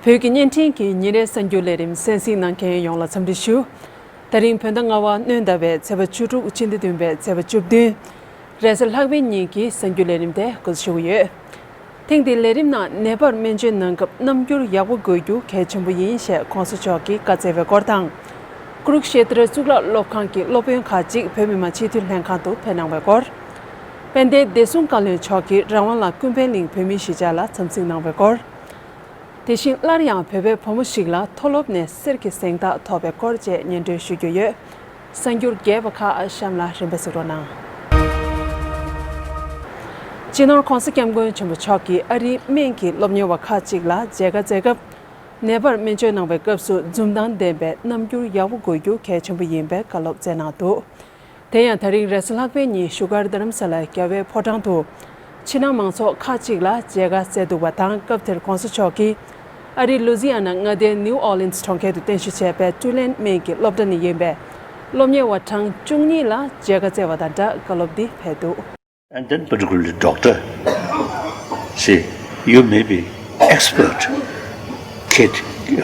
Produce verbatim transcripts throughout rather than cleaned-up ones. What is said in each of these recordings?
བོད་ཀྱི་བརྙན་འཕྲིན་གྱི་ཉིན་རེའི་གསར་འགྱུར་ལས་རིམ་གསན་གཟིགས་གནང་མཁན་ཡོངས་ལ་འཚམས་འདྲི་ཞུ། ད་རིང་བོད་ཟླ་ལྔ་པ་སྣྲོན་ཟླ་བའི་ཚེས་པ་བཅུ་དྲུག་ཕྱི་ཟླ་བདུན་པའི་ཚེས་པ་བཅུ་བདུན། རེས་གཟའ་ལྷག་པའི་ཉིན་གྱི་གསར་འགྱུར་ལས་རིམ་དེ་འགོ་འཛུགས་ཞུ་གི་ཡོད། ཐེངས་འདིའི་ལས་རིམ་ནང་ནད་པར་སྨན་བཅོས་གནང་སྐབས་རྣམ་འགྱུར་ཡག་པོ་དགོས་རྒྱུ་གལ་ཆེན་པོ་ཡིན་ཞེས་གོང་ས་མཆོག་གིས་བཀའ་སྩལ་བའི་སྐོར་དང་། ཀུ་རུག་ཤེ་ཏྲ་གཙུག་ལག་སློབ་ཁང་གི་སློབ་དཔོན་ཁག་ཅིག་བོད་མི་མང་སྤྱི་འཐུས་ལྷན་ཁང་དུ་ཕེབས་གནང་བའི་སྐོར། དཔལ་ལྡན་བདེ་སྲུང་བཀའ་བློན་མཆོག་གིས་རང་དབང་ལ་ཀུན་ཕན་གླིང་བོད་མིའི་གཞིས་ཆགས་ལ་འཚམས་གཟིགས་གནང་བའི་སྐོར། དེ་བཞིན་སླར་ཡང་བོད་པའི་བུ་མོ་ཞིག་ལ་མཐོ་སློབ་ནས་གསེར་གྱི་གཟེངས་རྟགས་ཐོབ་པའི་སྐོར་བཅས་སྙན་སྒྲོན་ཞུ་རྒྱུ་ཡོད། གསར་འགྱུར་རྒྱས་པ་ཁག་གཤམ་ལ་རིམ་པས་གཟིགས་རོགས་གནང་། སྤྱི་ནོར་༸གོང་ས་༸སྐྱབས་མགོན་ཆེན་པོ་མཆོག་གིས་ཨ་རིའི་སྨན་གྱི་སློབ་གཉེར་བ་ཁག་ཅིག་ལ་མཇལ་ཁ་བསྩལ་སྐབས། ནད་པར་སྨན་བཅོས་གནང་བའི་སྐབས་སུ་འཛུམ་མདངས་ལྡན་པའི་རྣམ་འགྱུར་ཡག་པོ་དགོས་རྒྱུ་གལ་ཆེན་པོ་ཡིན་པའི་བཀའ་སློབ་སྩལ་གནང་འདུག་དེ་ཡང་ད་རིང་རེས་གཟའ་ལྷག་པའི་ཉིན་བཞུགས་སྒར་རྡ་རམ་ས་ལའི་རྒྱལ་བའི་ཕོ་བྲང་དུ། ཕྱི་ནང་མང་ཚོགས་ཁག་ཅིག་ལ་མཇལ་ཁ་བསྩལ་འདུག་པ་དང་། སྐབས་དེར་༸གོང་ས་མཆོག་གིས་ཨ་རིའི་ལུ་ཛི་ཡ་ན་མངའ་སྡེའི་ནིའུ་ཨོ་ལིན་སི་གྲོང་ཁྱེར་དུ་རྟེན་གཞི་བྱས་པའི་ཀྲུའུ་ལེན་སྨན་གྱི་སློབ་གྲྭ་ནས་ཡིན་པའི་སློབ་གཉེར་བ་གྲངས་བཅུ་གཉིས་ལ་མཇལ་ཁ་བསྩལ་བ་དང་སྦྲགས་བཀའ་སློབ་འདི་ཕེབས་འདུག And then particularly doctor, see, you may be expert, kid,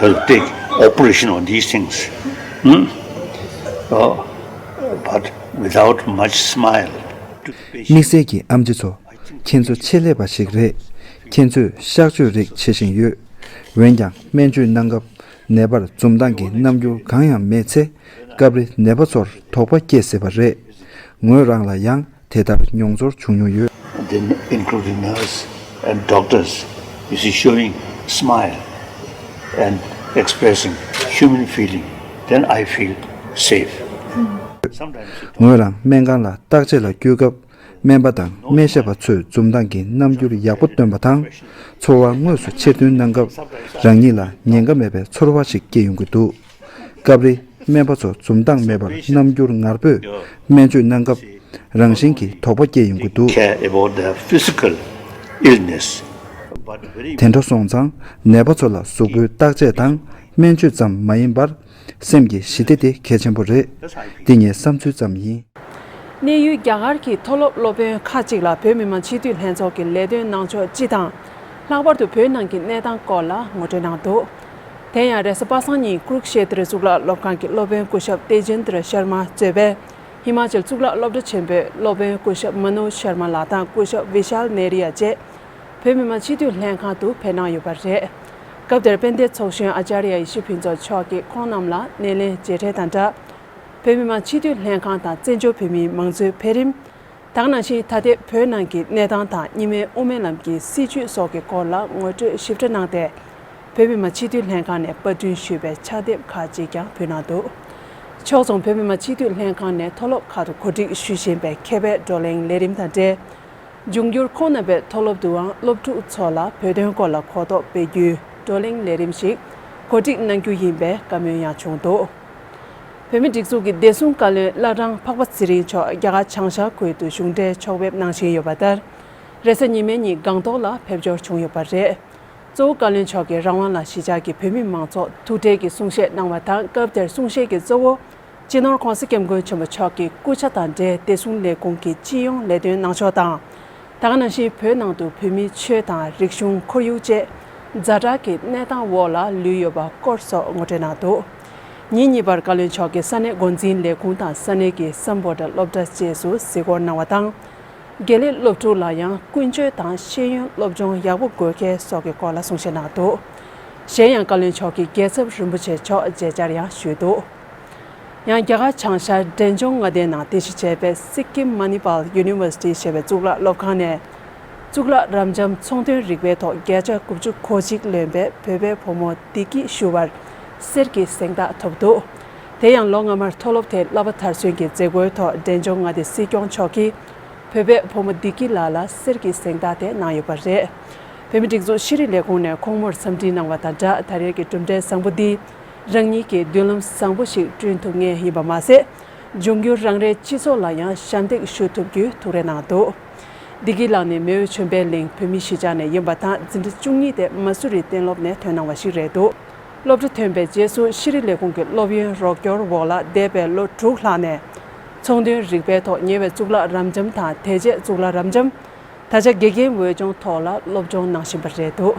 uh, take operation on these things, hmm? Uh, but without much smile. དམིགས་བསལ་གྱི་ཨེམ་ཆི་ཚོ། ཁྱེད་ཚོ་ཆེད་ལས་པ་ཞིག་རེད། ཁྱེད་ཚོས་གཤག་བཅོས་རིགས་བྱེད་བཞིན་ཡོད། འོན་ཀྱང་སྨན་བཅོས་གནང་སྐབས་ནད་པར་འཛུམ་མདངས་ཀྱི་རྣམ་འགྱུར་གང་ཡང་མེད་ཚེ། སྐབས་རེ་ནད་པ་ཚོར་དོགས་པ་སྐྱེ་སྲིད་པ་རེད། ངོས་རང་ལ་ཡང་དེ་ལྟར་མྱོང་ཚོར་བྱུང་མྱོང་ཡོད། Then including nurse and doctors, you see, showing smile and expressing human feeling, then I feel safe. Sometimes you talk ངོས་རང་སྨན་ཁང་ལ་བརྟག་དཔྱད་ལ་བསྐྱོད་སྐབས། སྨན་པ་དང་སྨན་ཞབས་པ་ཚོས་འཛུམ་མདངས་ཀྱི་རྣམ་འགྱུར་ཡག་པོ་སྟོན་པ་དང་། ཚོར་བ་དངོས་སུ་ཕྱིར་འདོན་གནང་སྐབས། རང་ཉིད་ལ་ཉེན་ཁ་མེད་པའི་ཚོར་བ་ཞིག་སྐྱེ་ཡོང་གི་འདུག་སྐབས་རེ་སྨན་པ་ཚོ་འཛུམ་མདངས་མེད་པར་རྣམ་འགྱུར་ངར་པོས་སྨན་བཅོས་གནང་སྐབས། རང་བཞིན་གྱིས་དོགས་པ་སྐྱེ་ཡོང་གི་འདུག Care about their physical illness, but very དེ་འདྲ་སོང་ཙང་ནད་པ་ཚོ་ལ་གཟུགས་པོའི་བརྟག་དཔྱད་དང་སྨན་བཅོས་ཙམ་མ་ཡིན་པར། སེམས་ཀྱི་ཞི་བདེ་དེ་གལ་ཆེན་པོ་རེད། འདི་ངའི་བསམ་ཚུལ་ཙམ་ཡིན། གནས་ཡུལ་རྒྱ་གར་གྱི་མཐོ་སློབ་སློབ་དཔོན་ཁག་ཅིག་ལ་བོད་མི་མང་སྤྱི་འཐུས་ལྷན་ཚོགས་ཀྱི་ལས་དོན་གནང་ཕྱོགས་སྤྱི་དང་། ལྷག་པར་དུ་བོད་ནང་གི་གནས་སྟངས་སྐོར་ལ་ངོ་སྤྲོད་གནང་འདུག་དེ་ཡང་རེས་གཟའ་པ་སངས་ཉིན་ཀུ་རུག་ཤེ་ཏྲ་གཙུག་ལག་སློབ་ཁང་གི་སློབ་དཔོན་སྐུ་ཞབས་ཏེ་ཇེན་དྲ་ཤར་མ་གཙོས་པའི་ཧི་མ་ཅལ་གཙུག་ལག་སློབ་གྲྭ་ཆེན་པོའི་སློབ་དཔོན་སྐུ་ཞབས་མ་ནོ་ཤར་མ་ལགས་དང་སྐུ་ཞབས་བི་ཤཱལ་ནེ་རི་ཡ་བཅས་བོད་མི་མང་སྤྱི་འཐུས་ལྷན་ཁང་དུ་ཕེབས་གནང་ཡོད་པ་རེད། སྐབས་དེར་དཔལ་ལྡན་ཚོགས་གཞོན་ཨ་ཅཱརྱ་ཡེ་ཤེས་ཕུན་ཚོགས་མཆོག་གིས་ཁོང་རྣམས་ལ་སྣེ་ལེན་མཇལ་འཕྲད་དང་སྦྲགས། བོད་མི་མང་སྤྱི་འཐུས་ལྷན་ཁང་དང་བཙན་བྱོལ་བོད་མིའི་མང་གཙོའི་འཕེལ་རིམ། དེ་ག་ནང་བཞིན་ད་ལྟའི་བོད་ནང་གི་གནས་སྟངས་དང་གཉིས་སྨན་དབུ་མའི་ལམ་གྱི་སྲིད་བྱུས་སོགས་ཀྱི་སྐོར་ལ་ངོ་སྤྲོད་ཞིབ་ཕྲ་གནང་སྟེ། བོད་མི་མང་སྤྱི་འཐུས་ལྷན་ཁང་ནས་པར་སྐྲུན་ཞུས་པའི་ཕྱག་དེབ་ཁག་ཅིག་ཀྱང་ཕུལ་གནང་འདུག་ཕྱོགས་མཚུངས་བོད་མི་མང་སྤྱི་འཐུས་ལྷན་ཁང་ནས་མཐོ་སློབ་ཁག་ཏུ་གོ་སྒྲིག་ཞུ་བཞིན་པའི་མཁས་པའི་བགྲོ་གླེང་ལས་རིམ་དང་འབྲེལ། འབྱུང་འགྱུར་ཁོང་རྣམ་པས་མཐོ་སློབ་ཏུའང་སློབ་ཕྲུག་ཚོ་ལ་བོད་དོན་སྐོར་ལ་གོ་རྟོགས་སྤེལ་རྒྱུའི་བགྲོ་གླེང་ལས་རིམ་ཞིག་གོ་སྒྲིག་གནང་རྒྱུ་ཡིན་པའི་བཀའ་མོལ་ཡང་བྱུང་འདུག་བོད་མིའི་སྒྲིག་འཛུགས་ཀྱི་བདེ་སྲུང་བཀའ་བློན་བླ་བྲང་འཕགས་པ་ཚེ་རིང་མཆོག་རྒྱ་གར་བྱང་ཤར་ཁུལ་དུ་གཞུང་འབྲེལ་ཕྱོགས་ཕེབས་གནང་བཞིན་ཡོད་པ་ལྟར། རེས་གཟའ་ཉི་མའི་ཉིན་སྒང་ཏོག་ལ་ཕེབས་འབྱོར་བྱུང་ཡོད་པ་རེད། གཙོ་བོ་བཀའ་བློན་མཆོག་གིས་རང་དབང་ལ་གཞིས་ཆགས་ཀྱི་བོད་མི་མང་ཚོགས་ཐུགས་ཁྲལ་གྱི་གསུང་བཤད་གནང་བ་དང་། སྐབས་དེར་གསུང་བཤད་ཀྱི་གཙོ་བོ། སྤྱི་ནོར་༸གོང་ས་༸སྐྱབས་མགོན་ཆེན་པོ་མཆོག་གི་སྐུ་ཕྱྭ་དང་འབྲེལ་བདེ་སྲུང་ལས་ཁུངས་ཀྱི་སྤྱི་ཡོངས་ལས་དོན་གནང་ཕྱོགས་དང་། དེ་ག་ནང་བཞིན་བོད་ནང་དུ་བོད་མིའི་ཆོས་དང་རིག་གཞུང་ཁོར་ཡུག་བཅས་ཛ་དྲག་གི་གནས་སྟངས་འོག་ལ་ལུས་ཡོད་པ་སྐོར་སོགས་ངོ་སྤྲོད་གནང་འདུག་ཉིན་གཉིས་པར་བཀའ་བློན་མཆོག་གིས་ས་གནས་འགོ་འཛིན་ལས་ཁུངས་དང་ས་གནས་ཀྱི་སམ་བྷོ་ཊ་སློབ་གྲྭ་བཅས་སུ་གཟིགས་སྐོར་གནང་བ་དང་། དགེ་ལས་སློབ་ཕྲུག་ལ་ཡང་ཀུན་སྤྱོད་དང་ཤེས་ཡོན་སློབ་སྦྱོང་ཡག་པོ་དགོས་གལ་སོགས་ཀྱི་སྐོར་ལ་གསུང་བཤད་གནང་འདུག་གཞན་ཡང་བཀའ་བློན་མཆོག་གིས་རྒྱལ་ཚབ་རིན་པོ་ཆེ་མཆོག་མཇལ་བཅར་ཡང་ཞུས་འདུག་ཡང་རྒྱ་གར་བྱང་ཤར་འབྲས་ལྗོངས་མངའ་སྡེའི་ནང་རྟེན་གཞི་བྱས་པའི་Sikkim Manipal University ཞེས་པའི་གཙུག་ལག་སློབ་ཁང་ནས། གཙུག་ལག་རབ་འབྱམས་ཚོང་དོན་རིག་པའི་ཐོག་བརྒྱ་ཆ་དགུ་བཅུ་གོ་གཅིག་ལོན་པའི་བོད་པའི་བུ་མོ་བདེ་སྐྱིད་ཞུ་བར་གསེར་གྱི་གཟེངས་རྟགས་ཐོབ་འདུག་དེ་ཡང་ལོ་སྔ་མར་མཐོ་སློབ་དེ་བསླབ་པ་མཐར་སོན་གྱི་མཛད་སྒོའི་ཐོག་འབྲས་ལྗོངས་མངའ་སྡེ་སྲིད་སྐྱོང་མཆོག་གིས་བོད་པའི་བུ་མོ་བདེ་སྐྱིད་ལགས་ལ་གསེར་གྱི་གཟེངས་རྟགས་དེ་གནང་ཡོད་པ་རེད། བོད་མིའི་སྒྲིག་འཛུགས་ཤེས་རིག་ལས་ཁུངས་ནས་ཁོང་མོར་འཚམས་འདྲི་གནང་བ་དང་སྦྲགས། ད་རེས་ཀྱི་གྲུབ་འབྲས་བཟང་པོ་འདིས་རང་ཉིད་ཀྱི་མདུན་ལམ་བཟང་པོ་ཞིག་བསྐྲུན་ཐུབ་ངེས་ཡིན་པ་མ་ཟད། འབྱུང་འགྱུར་རང་རེའི་སྤྱི་ཚོགས་ལ་ཡང་ཞབས་འདེགས་ཞུ་ཐུབ་རྒྱུའི་ཐུགས་རེ་གནང་འདུག་བདེ་སྐྱིད་ལགས་ནི་མེའོ་ཆོས་འཕེལ་གླིང་བོད་མིའི་གཞིས་ཆགས་ནས་ཡིན་པ་དང་། འཛིན་གྲྭ་བཅུ་གཉིས་དེ་མ་སུ་རི་གཏན་སློབ་ནས་ཐོན་གནང་བ་ཞིག་རེད་འདུག་སློབ་གྲྭ་ཐོན་པའི་རྗེས་སུ་ཤེས་རིག་ལས་ཁུངས་ཀྱི་སློབ་ཡོན་རོགས་སྐྱོར་འོག་ལ་འདས་པའི་ལོ་དྲུག་ལྷག་ནས་ཚོང་དོན་རིག་པའི་ཐོག་ཉེ་བའི་གཙུག་ལག་རབ་འབྱམས་དང་། དེ་རྗེས་གཙུག་ལག་རབ་འབྱམས། ད་ཆ་དགེ་རྒན་འོས་སྦྱོང་ཐོག་ལ་སློབ་སྦྱོང་གནང་བཞིན་པ་རེད་འདུག་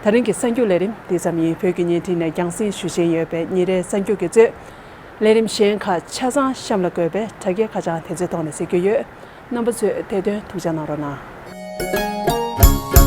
ད་རིང་གི་གསར་འགྱུར་ལས་རིམ་འདི་ཙམ་ཡིན། བོད་ཀྱི་བརྙན་འཕྲིན་ནས་རྒྱང་སྲིང་ཞུ་བཞིན་ཡོད་པའི་ཉིན་རེའི་གསར་འགྱུར་གྱི་གཙོས། ལས་རིམ་གཞན་ཁག་ཆ་ཚང་གཤམ་ལ་འགོད་པའི་དྲ་རྒྱའི་ཁ་བྱང་དེ་ཚོའི་ཐོག་ནས་གཟིགས་རྒྱུ་ཡོད། རྣམ་པ་ཚོས་དེ་དོན་ཐུགས་འཇགས་གནང་རོགས་གནང་།